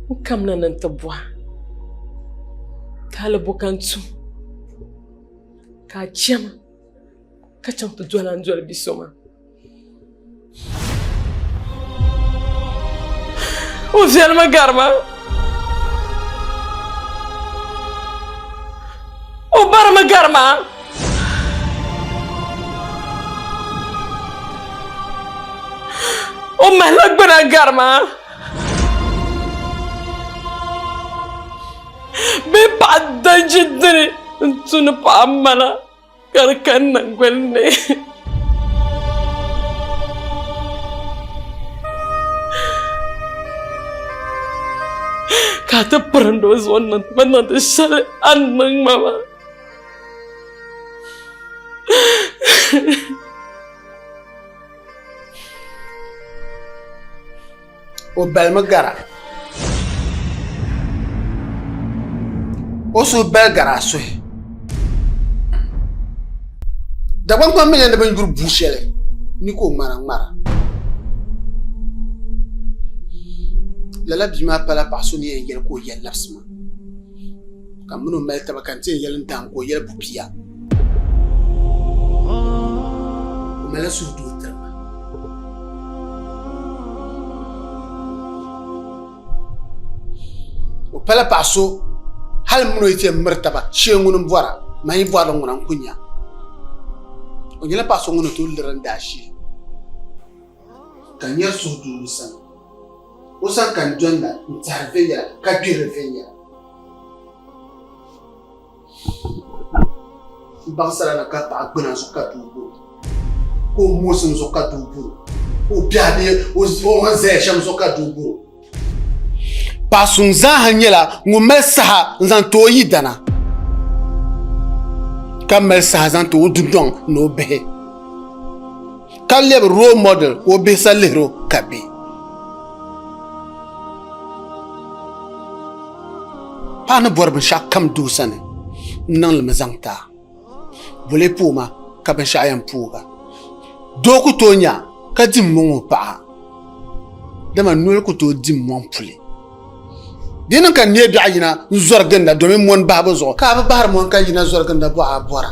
N kamina ni n ti bɔhi taali bo ka n tum ka a chɛ ma ka chaŋ ti doli a ni doli bi so maa. O viɛlimi gari ma. O barimi gari ma. O mahila gbuna gari ma. Bee paɣa danji dini n-tu ni paɣa mala ka di kani naŋgbali ni. Ka a ti pirindi o zuɣu niŋ ti ma niŋdi shɛli a ni niŋ ma maa. O balimi gara. O suhu bali gara a suhi. Dagbaŋ kpam mi ni bɛ ni yuri bua shɛli ni ka o ŋmara ŋmara. Lala bia maa pala paɣa so ni yɛn yɛli ka o yɛli labisi ma ka m mini o mali taba ka n ti yɛn yɛli n daŋ ka o yɛli bupia. O malila suhudoo tiri ma. O pala paɣa so hali m mini o yi ti yɛn miri taba shee ŋuni m-bɔra man yi bɔri li ŋuna n-ku nya. O nyɛla paɣa so ŋun ni tooi liri n daashee ka n nyari suhudoo o sani. O sani ka n dɔnda n-tɛhiri viɛnyɛla ka gbihiri viɛnyɛla. N baŋsira ni ka paɣa gbuna zuɣu ka doo boro ka o moosim zuɣu ka doo boro ka o biɛhi bee o ni zaya shɛm zuɣu ka doo boro. Paɣa suŋ zaaha nyɛla ŋun mali saha n zaŋ ti o yidana ka mali saha zaŋ ti o dundɔŋ ni o bihi ka lɛbi role model ka o bihi sa lihiri o ka be. Paɣa ni bɔri binshɛɣu kam doo sani n niŋ li mi zaŋ ti a. Boli pooi ma ka binshɛɣu yɛn pooga. Doo ku tooi nya ka dim mɔŋ o paɣa, dama noli ku tooi dim mɔŋ puli. Di niŋ ka neei biɛɣu yina n-zɔri ginda domin mɔni bahibu zuɣu, ka a bi bahiri mɔni ka yina zɔri ginda bɔɣa a bɔra.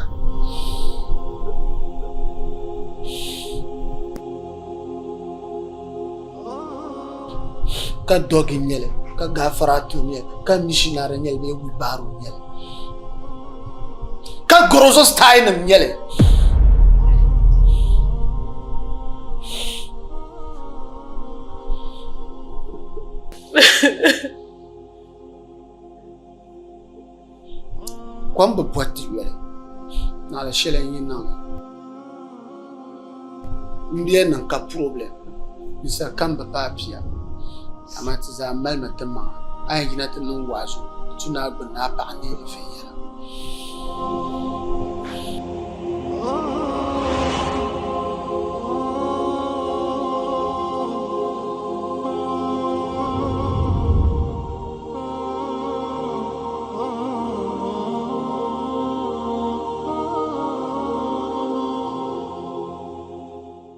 Ka dɔgi n-nyɛ li, ka gaafaraatu n-nyɛ li, ka mishinari n-nyɛ li bee wilbaaro n-nyɛ li, ka gorozo style-nim n-nyɛ li. Kom bi bɔri ti yoli, naɣila shɛli n yi niŋ li m bi yɛn niŋ ka problem ninsal kam bi paai pia amaa ti zaa malimi ti maŋa a yɛn yina ti niŋ waazu ti ni a gbunni a paɣa neeli viɛnyɛla.